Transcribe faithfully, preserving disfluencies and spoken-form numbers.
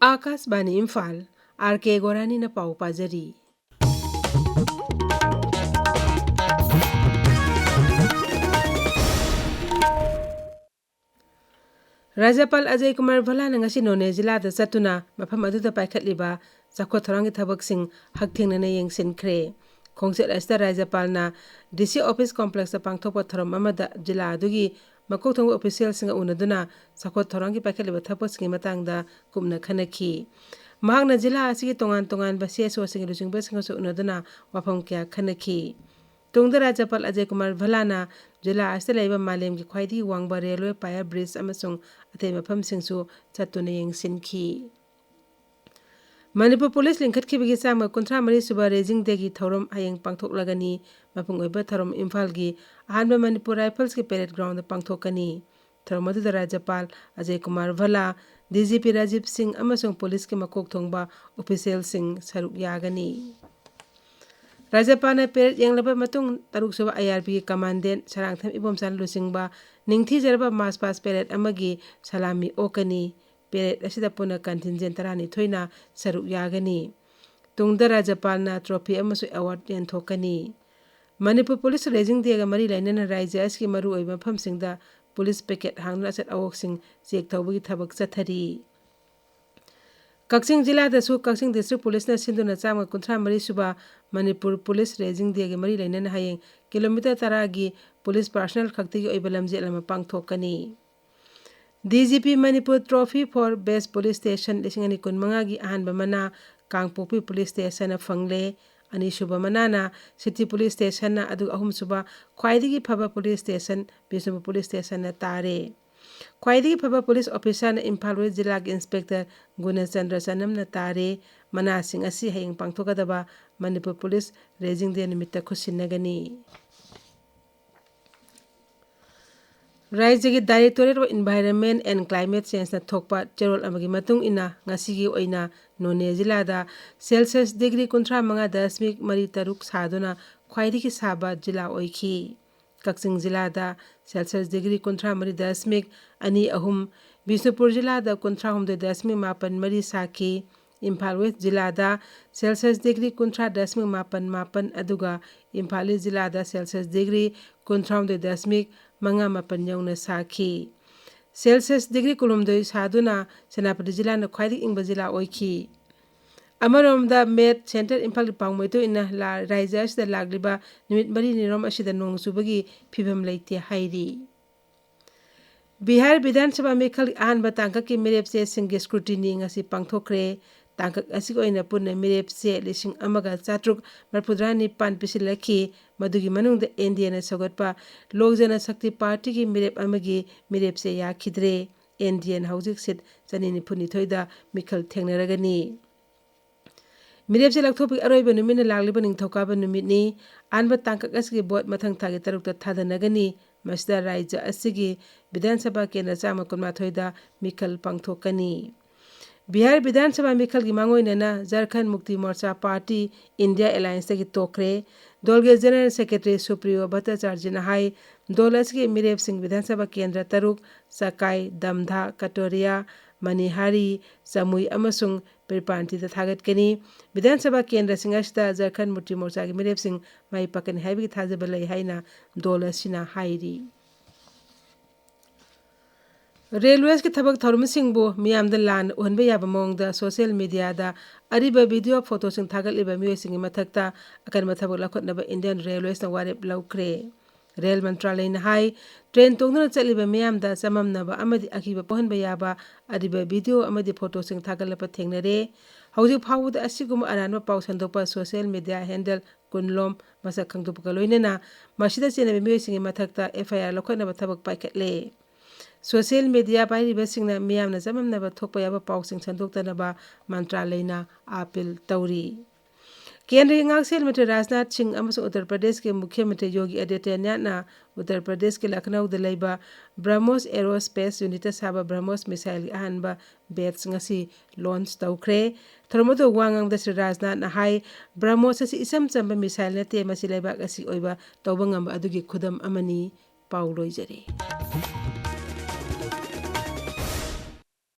ꯑꯥꯀꯥꯁꯕꯥꯅꯤ Imphal, R ꯀꯦ ꯒꯣꯔꯥꯅꯤꯅ ꯄꯥꯎ ꯄꯥꯖꯔꯤ꯫ ꯔꯥꯖ꯭ꯌꯄꯥꯜ ꯑꯖꯌ ꯀꯨꯃꯥꯔ ꯚꯜꯂꯥꯅ ꯉꯁꯤ ꯅꯣꯅꯦ ꯖꯤꯂꯥꯗ ꯆꯠꯇꯨꯅ ꯃꯐꯝ ꯑꯗꯨꯗ ꯄꯥꯏꯈꯠꯂꯤꯕ ꯆꯥꯎꯈꯠ ꯊꯧꯔꯥꯡꯒꯤ ꯊꯕꯛꯁꯤꯡ ꯍꯛꯊꯦꯡꯅꯅ ꯌꯦꯡꯁꯤꯟꯈ꯭ꯔꯦ꯫ ꯈꯣꯡꯆꯠ ꯑꯁꯤꯗ ꯔꯥꯖ꯭ꯌꯄꯥꯜꯅ ꯗꯤ ꯁꯤ ꯑꯣꯐꯤꯁ ꯀꯣꯝꯄ꯭ꯂꯦꯛꯁꯇ ꯄꯥꯡꯊꯣꯛꯄ ꯊꯧꯔꯝ ꯑꯃꯗ ꯖꯤꯂꯥ ꯑꯗꯨꯒꯤ ꯃꯀꯣꯛ ꯊꯣꯡꯕ ꯑꯣꯐꯤꯁꯤꯌꯦꯜꯁꯤꯡꯒ ꯎꯅꯗꯨꯅ ꯆꯥꯎꯈꯠ ꯊꯧꯔꯥꯡꯒꯤ ꯄꯥꯏꯈꯠꯂꯤꯕ ꯊꯕꯛꯁꯤꯡꯒꯤ ꯃꯇꯥꯡꯗ ꯀꯨꯞꯅ ꯈꯟꯅꯈꯤ꯫ ꯃꯍꯥꯛꯅ ꯖꯤꯂꯥ ꯑꯁꯤꯒꯤ ꯇꯣꯉꯥꯟ ꯇꯣꯉꯥꯟꯕ ꯁꯤ ꯑꯦꯁ ꯑꯣꯁꯤꯡꯒꯤ ꯂꯨꯆꯤꯡꯕꯁꯤꯡꯒꯁꯨ ꯎꯅꯗꯨꯅ ꯋꯥꯐꯝ ꯀꯌꯥ ꯈꯟꯅꯈꯤ꯫ ꯇꯨꯡꯗ ꯔꯥꯖ꯭ꯌꯄꯥꯜ ꯑꯖꯌ ꯀꯨꯃꯥꯔ ꯚꯜꯂꯥꯅ ꯖꯤꯂꯥ ꯑꯁꯤꯗ ꯂꯩꯕ ꯃꯥꯂꯦꯝꯒꯤ ꯈ꯭ꯋꯥꯏꯗꯒꯤ ꯋꯥꯡꯕ ꯔꯦꯜꯋꯦ ꯄꯥꯌꯔ ꯕ꯭ꯔꯤꯖ ꯑꯃꯁꯨꯡ ꯑꯇꯩ ꯃꯐꯝꯁꯤꯡꯁꯨ ꯆꯠꯇꯨꯅ ꯌꯦꯡꯁꯤꯟꯈꯤ꯫ ꯃꯅꯤꯄꯨꯔ ꯄꯨꯂꯤꯁ ꯂꯤꯡꯈꯠꯈꯤꯕꯒꯤ ꯆꯥꯝꯃ ꯀꯨꯟꯊ꯭ꯔꯥ ꯃꯔꯤ ꯁꯨꯕ ꯔꯦꯖꯤꯡ ꯗꯦꯒꯤ ꯊꯧꯔꯝ ꯍꯌꯦꯡ ꯄꯥꯡꯊꯣꯛꯂꯒꯅꯤ꯫ ꯃꯄꯨꯡ ꯑꯣꯏꯕ ꯊꯧꯔꯝ ꯏꯝꯐꯥꯜꯒꯤ ꯑꯍꯥꯟꯕ ꯃꯅꯤꯄꯨꯔ ꯔꯥꯏꯐꯜꯁꯀꯤ ꯄꯦꯔꯦꯗ ꯒ꯭ꯔꯥꯎꯟꯗ ꯄꯥꯡꯊꯣꯛꯀꯅꯤ꯫ ꯊꯧꯔꯝ ꯑꯗꯨꯗ ꯔꯥꯖ꯭ꯌꯄꯥꯜ ꯑꯖꯌ ꯀꯨꯃꯥꯔ ꯚꯜꯂꯥ, ꯗꯤ ꯖꯤ ꯄꯤ ꯔꯥꯖꯤꯕ ꯁꯤꯡ ꯑꯃꯁꯨꯡ ꯄꯨꯂꯤꯁꯀꯤ ꯃꯀꯣꯛ ꯊꯣꯡꯕ ꯑꯣꯐꯤꯁꯤꯌꯦꯜꯁꯤꯡ ꯁꯔꯨꯛ ꯌꯥꯒꯅꯤ꯫ ꯔꯥꯖ꯭ꯌꯄꯥꯜꯅ ꯄꯦꯔꯦꯗ ꯌꯦꯡꯂꯕ ꯃꯇꯨꯡ, ꯇꯔꯨꯛꯁꯨꯕ ꯑꯥꯏ ꯑꯥꯔ ꯕꯤꯒꯤ ꯀꯃꯥꯟꯗꯦꯟ ꯁꯔꯥꯡꯊꯦꯝ ꯏꯕꯣꯝꯆꯥꯅ ꯂꯨꯆꯤꯡꯕ ꯅꯤꯡꯊꯤꯖꯔꯕ ꯃꯥꯔꯆ ꯄꯥꯁ ꯄꯦꯔꯦꯗ ꯑꯃꯒꯤ ꯁꯂꯥꯃꯤ ꯑꯣꯛꯀꯅꯤ꯫ ꯄꯦꯔꯦꯗ ꯑꯁꯤꯗ ꯄꯨꯟꯅ ꯀꯟꯇꯤꯟꯖꯦꯟ ꯇꯔꯥꯅꯤꯊꯣꯏꯅ ꯁꯔꯨꯛ ꯌꯥꯒꯅꯤ꯫ ꯇꯨꯡꯗ ꯔꯥꯖ꯭ꯌꯄꯥꯜꯅ ꯇ꯭ꯔꯣꯐꯤ ꯑꯃꯁꯨꯡ ꯑꯦꯋꯥꯔꯗ ꯌꯦꯟꯊꯣꯛꯀꯅꯤ꯫ ꯃꯅꯤꯄꯨꯔ ꯄꯨꯂꯤꯁ ꯔꯦꯖꯤꯡ ꯗꯦꯒ ꯃꯔꯤ ꯂꯩꯅꯅ ꯔꯥꯖ꯭ꯌ ꯑꯁꯤꯒꯤ ꯃꯔꯨꯑꯣꯏꯕ ꯃꯐꯝꯁꯤꯡꯗ ꯄꯨꯂꯤꯁ ꯄꯤꯀꯦꯠ ꯍꯥꯡꯗꯨꯅ ꯑꯆꯠ ꯑꯋꯣꯛꯁꯤꯡ ꯆꯦꯛ ꯇꯧꯕꯒꯤ ꯊꯕꯛ ꯆꯠꯊꯔꯤ꯫ ꯀꯛꯆꯤꯡ ꯖꯤꯂꯥꯗꯁꯨ ꯀꯛꯆꯤꯡ ꯗꯤꯁꯇ꯭ꯔꯤꯛ ꯄꯨꯂꯤꯁꯅ ꯁꯤꯟꯗꯨꯅ ꯆꯥꯝꯃ ꯀꯨꯟꯊ꯭ꯔꯥ ꯃꯔꯤ ꯁꯨꯕ ꯃꯅꯤꯄꯨꯔ ꯄꯨꯂꯤꯁ ꯔꯦꯖꯤꯡ ꯗꯦꯒꯤ ꯃꯔꯤ ꯂꯩꯅꯅ ꯍꯌꯦꯡ ꯀꯤꯂꯣꯃꯤꯇꯔ ꯇꯔꯥꯒꯤ ꯄꯨꯂꯤꯁ ꯄꯥꯔꯁꯣꯅꯦꯜ ꯈꯛꯇꯒꯤ ꯑꯣꯏꯕ ꯂꯝꯖꯦꯜ ꯑꯃ ꯄꯥꯡꯊꯣꯛꯀꯅꯤ꯫ D G P Manipur Trophy for Best Police Station ꯂꯤꯁꯤꯡ ꯑꯅꯤ ꯀꯨꯟꯃꯉꯥꯒꯤ ꯑꯍꯥꯟꯕ ꯃꯅꯥ ꯀꯥꯡꯄꯣꯛꯄꯤ ꯄꯨꯂꯤꯁ ꯁ꯭ꯇꯦꯁꯟꯅ ꯐꯪꯂꯦ꯫ ꯑꯅꯤꯁꯨꯕ ꯃꯅꯥꯅ ꯁꯤꯇꯤ ꯄꯨꯂꯤꯁ ꯁ꯭ꯇꯦꯁꯟꯅ, ꯑꯗꯨꯒ ꯑꯍꯨꯝꯁꯨꯕ ꯈ꯭ꯋꯥꯏꯗꯒꯤ ꯐꯕ ꯄꯨꯂꯤꯁ ꯁ꯭ꯇꯦꯁꯟ ꯕꯤꯁꯅꯨꯄꯨꯔ ꯄꯨꯂꯤꯁ ꯁ꯭ꯇꯦꯁꯟꯅ ꯇꯥꯔꯦ꯫ ꯈ꯭ꯋꯥꯏꯗꯒꯤ ꯐꯕ ꯄꯨꯂꯤꯁ ꯑꯣꯐꯤꯁꯥꯔꯅ ꯏꯝꯐꯥꯜ ꯋꯦꯁ ꯖꯤꯂꯥꯒꯤ ꯏꯟꯁꯄꯦꯛꯇꯔ ꯒꯨꯅꯆꯟꯗ꯭ꯔ ꯆꯅꯝꯅ ꯇꯥꯔꯦ꯫ ꯃꯅꯥꯁꯤꯡ ꯑꯁꯤ ꯍꯌꯦꯡ ꯄꯥꯡꯊꯣꯛꯀꯗꯕ ꯃꯅꯤꯄꯨꯔ ꯄꯨꯂꯤꯁ ꯔꯦꯖꯤꯡ ꯗꯦ ꯅꯨꯃꯤꯠꯇ ꯈꯨꯠꯁꯤꯟꯅꯒꯅꯤ꯫ ꯔꯥꯖ꯭ꯌꯒꯤ Directorate of Environment and Climate Changeꯅ ꯊꯣꯛꯄ ꯆꯦꯔꯣꯜ ꯑꯃꯒꯤ ꯃꯇꯨꯡ ꯏꯟꯅ, ꯉꯁꯤꯒꯤ ꯑꯣꯏꯅ ꯅꯣꯅꯦ ꯖꯤꯂꯥꯗ ꯁꯦꯜꯁꯤꯌꯁ ꯗꯤꯒ꯭ꯔꯤ ꯀꯨꯟꯊ꯭ꯔꯥ ꯃꯉꯥ ꯗꯁꯃꯤꯛ ꯃꯔꯤ ꯇꯔꯨꯛ ꯁꯥꯗꯨꯅ ꯈ꯭ꯋꯥꯏꯗꯒꯤ ꯁꯥꯕ ꯖꯤꯂꯥ ꯑꯣꯏꯈꯤ꯫ ꯀꯛꯆꯤꯡ ꯖꯤꯂꯥꯗ ꯁꯦꯜꯁꯤꯌꯁ ꯗꯤꯒ꯭ꯔꯤ ꯀꯨꯟꯊ꯭ꯔꯥ ꯃꯔꯤ ꯗꯁꯃꯤꯛ ꯑꯅꯤ ꯑꯍꯨꯝ, ꯕꯤꯁꯅꯨꯄꯨꯔ ꯖꯤꯂꯥꯗ ꯀꯨꯟꯊ꯭ꯔꯥ ꯍꯨꯝꯗꯣꯏ ꯗꯁꯃꯤꯛ ꯃꯥꯄꯟ ꯃꯔꯤ ꯁꯥꯈꯤ꯫ ꯏꯝꯐꯥꯜ ꯋꯦꯁ ꯖꯤꯂꯥꯗ ꯁꯦꯜꯁꯤꯌꯁ ꯗꯤꯒ꯭ꯔꯤ ꯀꯨꯟꯊ꯭ꯔꯥ ꯗꯁꯃꯤꯛ ꯃꯥꯄꯟ ꯃꯥꯄꯟ, ꯑꯗꯨꯒ ꯏꯝꯐꯥꯜ ꯏꯁ ꯖꯤꯂꯥꯗ ꯁꯦꯜꯁꯤꯌꯁ ꯗꯤꯒ꯭ꯔꯤ ꯀꯨꯟꯊ꯭ꯔꯥ ꯍꯨꯝꯗꯣꯏ ꯗꯁꯃꯤꯛ ꯃꯉꯥ ꯃꯥꯄꯟ ꯌꯧꯅ ꯁꯥꯈꯤ꯫ ꯁꯦꯜꯁꯤꯌꯁ ꯗꯤꯒ꯭ꯔꯤ ꯀꯨꯟꯍꯨꯝꯗꯣꯏ ꯁꯥꯗꯨꯅ ꯁꯦꯅꯥꯄꯇꯤ ꯖꯤꯂꯥꯅ ꯈ꯭ꯋꯥꯏꯗꯒꯤ ꯏꯪꯕ ꯖꯤꯂꯥ ꯑꯣꯏꯈꯤ꯫ ꯑꯃꯔꯣꯝꯗ, ꯃꯦꯠ ꯁꯦꯟꯇ꯭ꯔꯦꯜ ꯏꯝꯐꯥꯜꯒꯤ ꯄꯥꯎꯃꯤꯇꯨ ꯏꯟꯅ ꯂꯥ-, ꯔꯥꯖ꯭ꯌ ꯑꯁꯤꯗ ꯂꯥꯛꯂꯤꯕ ꯅꯨꯃꯤꯠ ꯃꯔꯤꯅꯤꯔꯣꯝ ꯑꯁꯤꯗ ꯅꯣꯡ ꯆꯨꯕꯒꯤ ꯐꯤꯕꯝ ꯂꯩꯇꯦ ꯍꯥꯏꯔꯤ꯫ ꯕꯤꯍꯥꯔ ꯕꯤꯙꯥꯟ ꯁꯚꯥ ꯃꯤꯈꯜꯒꯤ ꯑꯍꯥꯟꯕ ꯇꯥꯡꯀꯛꯀꯤ ꯃꯤꯔꯦꯞꯆꯦꯁꯤꯡꯒꯤ scrutiny ꯉꯁꯤ ꯄꯥꯡꯊꯣꯛꯈ꯭ꯔꯦ꯫ ꯇꯥꯡꯀꯛ ꯑꯁꯤꯒꯤ ꯑꯣꯏꯅ ꯄꯨꯟꯅ ꯃꯤꯔꯦꯞꯆꯦ ꯂꯤꯁꯤꯡ ꯑꯃꯒ ꯆꯥꯇ꯭ꯔꯨꯛ ꯃꯔꯤꯐꯨꯇꯔꯥ ꯅꯤꯄꯥꯟ ꯄꯤꯁꯤꯜꯂꯛꯈꯤ꯫ ꯃꯗꯨꯒꯤ ꯃꯅꯨꯡꯗ ꯑꯦꯟ ꯗꯤ ꯑꯦꯅ ꯁꯧꯒꯠꯄ ꯂꯣꯛ ꯖꯅ ꯁꯛꯇꯤ ꯄꯥꯔꯇꯤꯒꯤ ꯃꯤꯔꯦꯞ ꯑꯃꯒꯤ ꯃꯤꯔꯦꯞꯆꯦ ꯌꯥꯈꯤꯗ꯭ꯔꯦ꯫ ꯑꯦꯟ ꯗꯤ ꯑꯦꯅ ꯍꯧꯖꯤꯛ ꯁꯤꯠ ꯆꯅꯤ ꯅꯤꯐꯨ ꯅꯤꯊꯣꯏꯗ ꯃꯤꯈꯜ ꯊꯦꯡꯅꯔꯒꯅꯤ꯫ ꯃꯤꯔꯦꯞꯆꯦ ꯂꯧꯊꯣꯛꯄꯒꯤ ꯑꯔꯣꯏꯕ ꯅꯨꯃꯤꯠꯅ ꯂꯥꯛꯂꯤꯕ ꯅꯤꯡꯊꯧꯀꯥꯕ ꯅꯨꯃꯤꯠꯅꯤ꯫ ꯑꯍꯥꯟꯕ ꯇꯥꯡꯀꯛ ꯑꯁꯤꯒꯤ ꯚꯣꯠ ꯃꯊꯪ ꯊꯥꯒꯤ ꯇꯔꯨꯛꯇ ꯊꯥꯗꯅꯒꯅꯤ꯫ ꯃꯁꯤꯗ ꯔꯥꯖ꯭ꯌ ꯑꯁꯤꯒꯤ ꯕꯤꯙꯥꯟ ꯁꯚꯥ ꯀꯦꯟꯗ꯭ꯔ ꯆꯥꯝꯃ ꯀꯨꯟꯃꯥꯊꯣꯏꯗ ꯃꯤꯈꯜ ꯄꯥꯡꯊꯣꯛꯀꯅꯤ꯫ ꯕꯤꯍꯥꯔ ꯕꯤꯙꯥꯟ ꯁꯚꯥ ꯃꯤꯈꯜꯒꯤ ꯃꯥꯡꯑꯣꯏꯅꯅ ꯖꯔꯈꯟ ꯃꯨꯛꯇꯤ ꯃꯣꯔꯆꯥ ꯄꯥꯔꯇꯤ ꯏꯟꯗꯤꯌꯥ ꯑꯦꯂꯥꯏꯟꯁꯇꯒꯤ ꯇꯣꯛꯈ꯭ꯔꯦ꯫ ꯗꯣꯜꯒꯤ ꯖꯦꯅꯔꯦꯜ ꯁꯦꯀ꯭ꯔꯦꯇꯔꯤ ꯁꯨꯄ꯭ꯔꯤꯌꯣ ꯚꯠꯇꯥꯆꯥꯔꯖꯤꯅ ꯍꯥꯏ, ꯗꯣꯜ ꯑꯁꯤꯒꯤ ꯃꯤꯔꯦꯞꯁꯤꯡ ꯕꯤꯙꯥꯟ ꯁꯚꯥ ꯀꯦꯟꯗ꯭ꯔ ꯇꯔꯨꯛ, ꯆꯀꯥꯏ, ꯗꯝꯙꯥ, ꯀꯇꯣꯔꯤꯌꯥ, ꯃꯅꯤꯍꯥꯔꯤ, ꯆꯃꯨꯏ ꯑꯃꯁꯨꯡ ꯄ꯭ꯔꯤꯄꯥꯟꯇꯤꯗ ꯊꯥꯒꯠꯀꯅꯤ꯫ ꯕꯤꯙꯥꯟ ꯁꯚꯥ ꯀꯦꯟꯗ꯭ꯔꯁꯤꯡ ꯑꯁꯤꯗ ꯖꯔꯈꯟ ꯃꯨꯛꯇꯤ ꯃꯣꯔꯆꯥꯒꯤ ꯃꯤꯔꯦꯞꯁꯤꯡ ꯃꯥꯏ ꯄꯥꯛꯀꯅꯤ ꯍꯥꯏꯕꯒꯤ ꯊꯥꯖꯕ ꯂꯩ ꯍꯥꯏꯅ ꯗꯣꯜ ꯑꯁꯤꯅ ꯍꯥꯏꯔꯤ꯫ ꯔꯦꯜꯋꯦꯁꯀꯤ ꯊꯕꯛ ꯊꯧꯔꯝꯁꯤꯡꯕꯨ ꯃꯤꯌꯥꯝꯗ ꯂꯥꯟꯅ ꯎꯍꯟꯕ ꯌꯥꯕ ꯃꯑꯣꯡꯗ ꯁꯣꯁꯤꯌꯦꯜ ꯃꯤꯗꯤꯌꯥꯗ ꯑꯔꯤꯕ ꯚꯤꯗꯤꯑꯣ ꯐꯣꯇꯣꯁꯤꯡ ꯊꯥꯒꯠꯂꯤꯕ ꯃꯤꯑꯣꯏꯁꯤꯡꯒꯤ ꯃꯊꯛꯇ ꯑꯀꯟꯕ ꯊꯕꯛ ꯂꯧꯈꯠꯅꯕ ꯏꯟꯗꯤꯌꯟ ꯔꯦꯜꯋꯦꯁꯅ ꯋꯥꯔꯦꯞ ꯂꯧꯈ꯭ꯔꯦ꯫ ꯔꯦꯜ ꯃꯟꯇ꯭ꯔꯥꯂꯌꯅ ꯍꯥꯏ, ꯇ꯭ꯔꯦꯟ ꯇꯣꯡꯗꯨꯅ ꯆꯠꯂꯤꯕ ꯃꯤꯌꯥꯝꯗ ꯆꯃꯝꯅꯕ ꯑꯃꯗꯤ ꯑꯀꯤꯕ ꯄꯣꯛꯍꯟꯕ ꯌꯥꯕ ꯑꯔꯤꯕ ꯚꯤꯗꯤꯑꯣ ꯑꯃꯗꯤ ꯐꯣꯇꯣꯁꯤꯡ ꯊꯥꯒꯠꯂꯛꯄ ꯊꯦꯡꯅꯔꯦ꯫ ꯍꯧꯖꯤꯛ ꯐꯥꯎꯕꯗ ꯑꯁꯤꯒꯨꯝꯕ ꯑꯔꯥꯟꯕ ꯄꯥꯎ ꯁꯟꯗꯣꯛꯄ ꯁꯣꯁꯤꯌꯦꯜ ꯃꯤꯗꯤꯌꯥ ꯍꯦꯟꯗꯜ ꯀꯨꯟꯂꯣꯝ ꯃꯁꯛ ꯈꯪꯗꯣꯛꯄꯒ ꯂꯣꯏꯅꯅ ꯃꯁꯤꯗ ꯆꯦꯟꯅꯕ ꯃꯤꯑꯣꯏꯁꯤꯡꯒꯤ ꯃꯊꯛꯇ ꯑꯦꯐ ꯑꯥꯏ ꯑꯥꯔ ꯂꯧꯈꯠꯅꯕ ꯊꯕꯛ ꯄꯥꯏꯈꯠꯂꯦ꯫ ꯁꯣꯁꯤꯌꯦꯜ ꯃꯤꯗꯤꯌꯥ ꯄꯥꯏꯔꯤꯕꯁꯤꯡꯅ ꯃꯤꯌꯥꯝꯅ ꯆꯃꯝꯅꯕ ꯊꯣꯛꯄ ꯌꯥꯕ ꯄꯥꯎꯁꯤꯡ ꯁꯟꯗꯣꯛꯇꯅꯕ ꯃꯟꯇ꯭ꯔꯥꯂꯌꯅ ꯑꯥꯄꯤꯜ ꯇꯧꯔꯤ꯫ ꯀꯦꯟꯗ꯭ꯔꯒꯤ ꯉꯥꯛꯁꯦꯜ ꯃꯟꯇ꯭ꯔꯤ ꯔꯥꯖꯅꯥꯊ ꯁꯤꯡ ꯑꯃꯁꯨꯡ ꯎꯠꯇꯔ ꯄ꯭ꯔꯗꯦꯁꯀꯤ ꯃꯨꯈ꯭ꯌ ꯃꯟꯇ꯭ꯔꯤ ꯌꯣꯒꯤ ꯑꯥꯗꯤꯇ꯭ꯌꯅꯥꯊꯅ ꯎꯠꯇꯔ ꯄ꯭ꯔꯗꯦꯁꯀꯤ ꯂꯈꯅꯧꯗ ꯂꯩꯕ ꯕ꯭ꯔꯍꯃꯣꯁ ꯑꯦꯔꯣ ꯁ꯭ꯄꯦꯁ ꯌꯨꯅꯤꯠꯇ ꯁꯥꯕ ꯕ꯭ꯔꯍꯃꯣꯁ ꯃꯤꯁꯥꯏꯜꯒꯤ ꯑꯍꯥꯟꯕ ꯕꯦꯠꯆ ꯉꯁꯤ ꯂꯣꯟꯆ ꯇꯧꯈ꯭ꯔꯦ꯫ ꯊꯧꯔꯝ ꯑꯗꯨ ꯋꯥ ꯉꯥꯡꯕꯗ ꯁ꯭ꯔꯤ ꯔꯥꯖꯅꯥꯊꯅ ꯍꯥꯏ, ꯕ꯭ꯔꯍꯃꯣꯁ ꯑꯁꯤ ꯏꯆꯝ ꯆꯝꯕ ꯃꯤꯁꯥꯏꯜ ꯅꯠꯇꯦ, ꯃꯁꯤ ꯂꯩꯕꯥꯛ ꯑꯁꯤꯒꯤ ꯑꯣꯏꯕ ꯇꯧꯕ ꯉꯝꯕ ꯑꯗꯨꯒꯤ ꯈꯨꯗꯝ ꯑꯃꯅꯤ꯫ ꯄꯥꯎ ꯂꯣꯏꯖꯔꯦ꯫